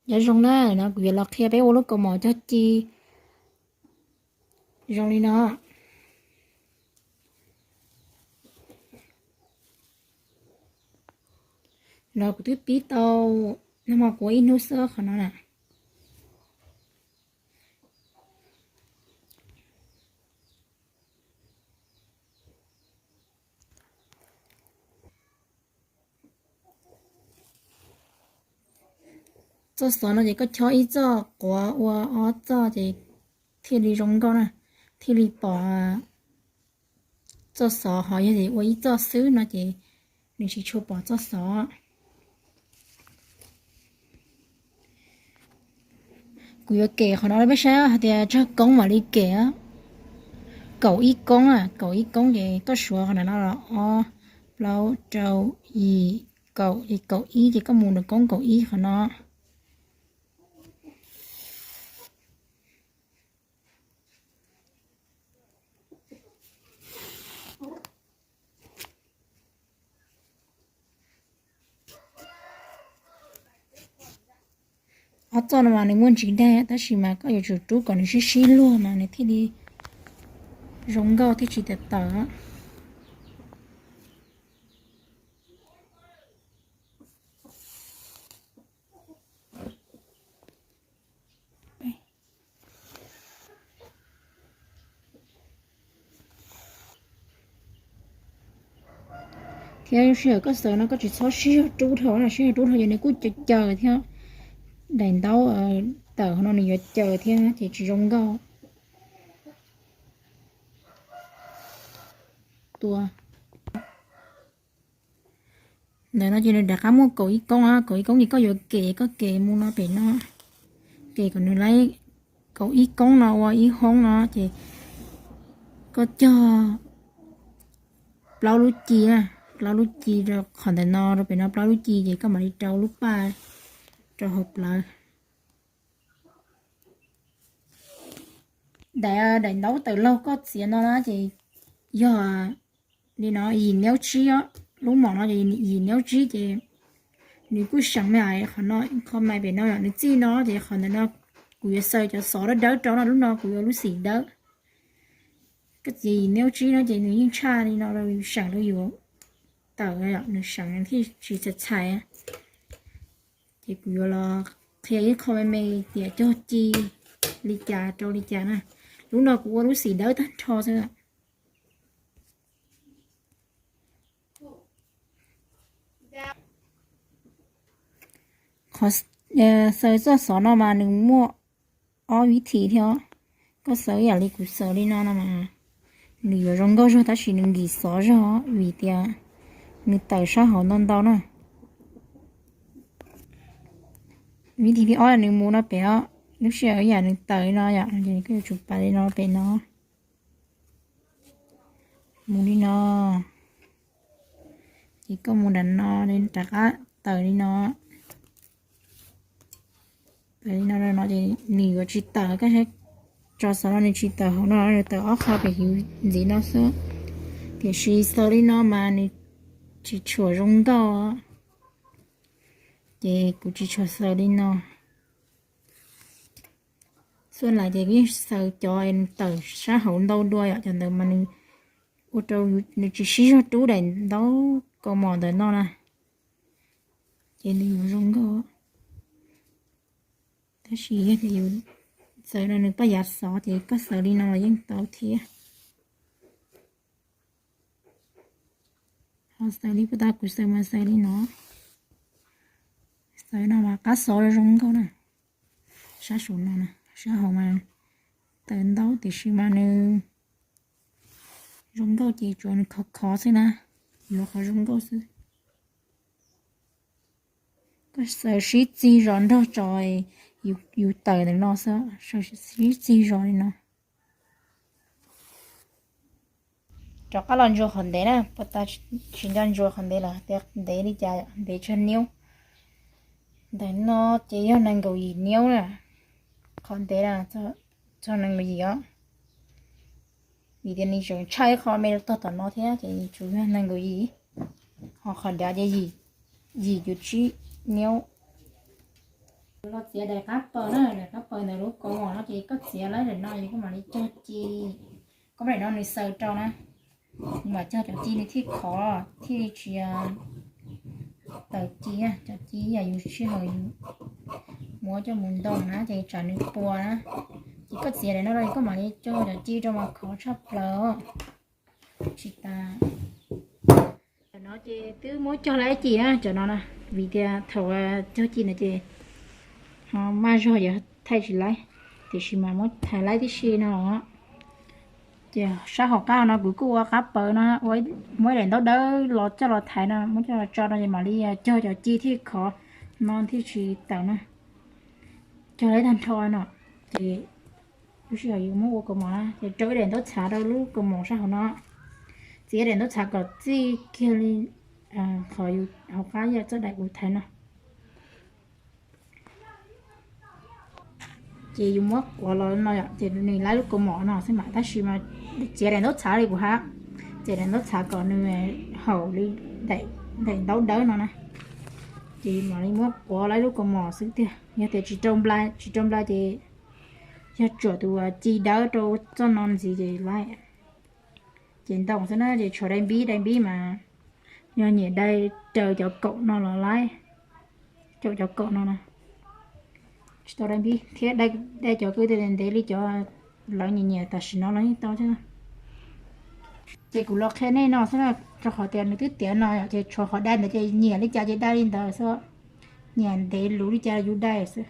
Nyob zoo na, no kuv yuav los qhia peb ua lub kaus mom cog ci zoo li no. No kuv twb pib tau, nag hmo kuv ua ib hnub xwb qhov no na. Txoj xov no ces koj chob ib txoj quav ua ob txoj ces thiaj li zoo nkauj na, thiaj li pom txoj xov. Ho yog tias ua ib txoj xwb no ces nws tsis tshua pom txoj xov. Kuv yuav kem qhov no rau peb saib hais tias tsawg koob mam li kem. Kaum ib koob, kaum ib koob ces koj suav qhov no los ob, plaub, rau, yim, kaum, ces kaum ib ces koj mus nram koob kaum ib qhov no. Ob txoj no mas nws muaj ntsis daj tab sis mas koj yuav tsum rub kom nws sib sib luag mas nws thiaj li zoo nkauj thiaj tsis tawm tawm. Thiab lub sij hawm koj xaws no koj tsis txhob sib zog rub dhau, sib zog rub dhau ces nws kuj caws caws thiab. Daim ntaub tawm no nws yuav caws thiab ces tsis zoo nkauj. Tua Ntawm no ces nws rov qab muaj kaum ib koob, kaum ib koob ces koj yuav kem, koj kem mus no pem no, kem kom nws laib kaum ib koob no ua ib hoob no ces koj cog plaub lub ci, plaub lub ci rau qhov ntawm no rau pem no plaub lub ci ces koj mam li rau lub paj rau hauv plawv. Daim, daim ntaub tawm laug koj txiav no na ces yog li no yim niub tsib, lub mom no ces yim niub tsib ces nws kuj seem me qhov no, qhov me pem no nws txij no ces qhov ntawm no kuv yuav xaws cov xov dawb dawb rau no, lub no kuv yuav lub xim dawb. Koj txiav yim niub tsib no ces nws yeej tshaj li no rau, seem rau yus tawm, nws seem thiaj tsis txhais txhais. Ces kuv yuav los qhia ib qho me me tias cog ci li cas rau li cas na. Lub no kuv ua lub xim dawb tag nrho xwb. Qhov xaws txoj xov no mas nws muaj ob vib thi thiab. Koj xaws ib yam li kuv xaws li no no mas nws yuav zoo nkauj zog tab sis nws nkim xov zog vim tias nws tawm sab hauv ntau ntau na. Vib thi thib ob nws mus no pem os, lub sij hawm ib yam nws tawm li no yom, ces koj yuav tsum pais li no pem no. Mus li no, ces koj mus nram no rov qab tawm li no. Tawm li no rau no ces nws yuav tsis tawm, koj saib tso xov no nws tsis tawm hauv no, nws tawm ob qho pem hauv ntxiv no xwb. Tiam sis xaws li no mas nws tsis tshua zoo nkauj, ces kuv tsis tshua xaws li no. Xub lawm ces kuv yeej xaws cov tawm sab hauv ntau dua yom, cov ntawd mas nws ua rau nws tsis sib zog rub daim ntaub kaus mom ntawm no na, ces nws yuav zoo nkauj. Tab sis yog tias yus xaws no nws paj yav xov ces koj xaws li no los yeej tau thiab. Ho xaws li puag ta kuv xaws mas xaws li no, xaws no mas qab xov zoo nkauj na. Sab saum no, sab hauv mas tawm ntaub tiam sis mas nws zoo nkauj ces tsuas nws khov khov xwb na, yuav qhov zoo nkauj xwb. Koj xaws sib txig zos nrog tso, yus tawm ntawm no xwb, sib txig zos li no. Rov qab los ntsuas qhov ntev na, puag ta tsis nco ntsuas qhov ntev lawm tias ntev li cas, ntev tsawg niub. Ntawm no ces yog nees nkaum yim niub na, qhov ntev na, txog nees nkaum yim os. Vim tias nws tseem tshaj ib qho me tog tom no thiab ces tsuas yog nees nkaum yim, ho qhov dav ces yim cuv tsib niub. Los txiav daim qab paws na, daim qab paws ntawm lub kaus mom no ces koj txiav laib daim no es koj mam li cog ci. Koj muab daim no nws xaws rau na, nws mam cog cov ci nws thiaj khov thiaj li tsis tawm ci. Cov ci yam yus sij hawm yus muab coj mus ntoo na ces tsam nws puas na. Ces koj txiav daim no rau es koj mam li cog cov ci rau mas khov tshaj plaws. Tsis tas, cov no ces twb muab cog laib ci na, cov no na, vim tias thaum cog ci no ces ho maj zog yuav thaij tsis laib, tiam sis mas muab thaij laib tib si no. Ces sab hauv qab no kuv kuj ua qab paws no, muab ib daim ntaub dawb los coj los thaiv no, muab coj los tso no ces mam li cog cov ci thiaj khov no thiaj tsis tawm na. Cog laib tag nrho no ces lub sij hawm yus muab ua kaus mom na ces rau ib daim ntaub txhav rau lub kaus mom sab hauv no, txiav daim ntaub txhav kom txij kiag li qhov yus hauv qab yam txoj daim kuv thaiv no. Ces yus muab quav los no ces nws laib lub kaus mom no xwb mas, tab sis mas txiav daim ntaub txhav li kuv hais, txiav daim ntaub txhav kom nws haum li daim ntaub dawb no na. Ces mam li muab quav laib lub kaus mom xwb tiag, yog tias tsis rau nplai, tsis rau nplai ces yog tsuam tus ci dawb rau txoj no ntxiv ces laib. Ces ntoo xwb na, ces tshuav dai npib, dai npib mas yog nyiam dai raws cov kaum no los laib, caum cov kaum no na. Tsis tau dai npib thiab, dai cov kwv tij ntev li cov lawv nyiam nyiam tam sim no los yeej tau thiab. Ces kuv los qhia nej no xwb na, rau qhov tias nws twb tiav no ces tshuav qhov dai ntawd ces nyiam li cas ces dai li ntawd xwb, nyiam ntev luv li cas yus dai xwb.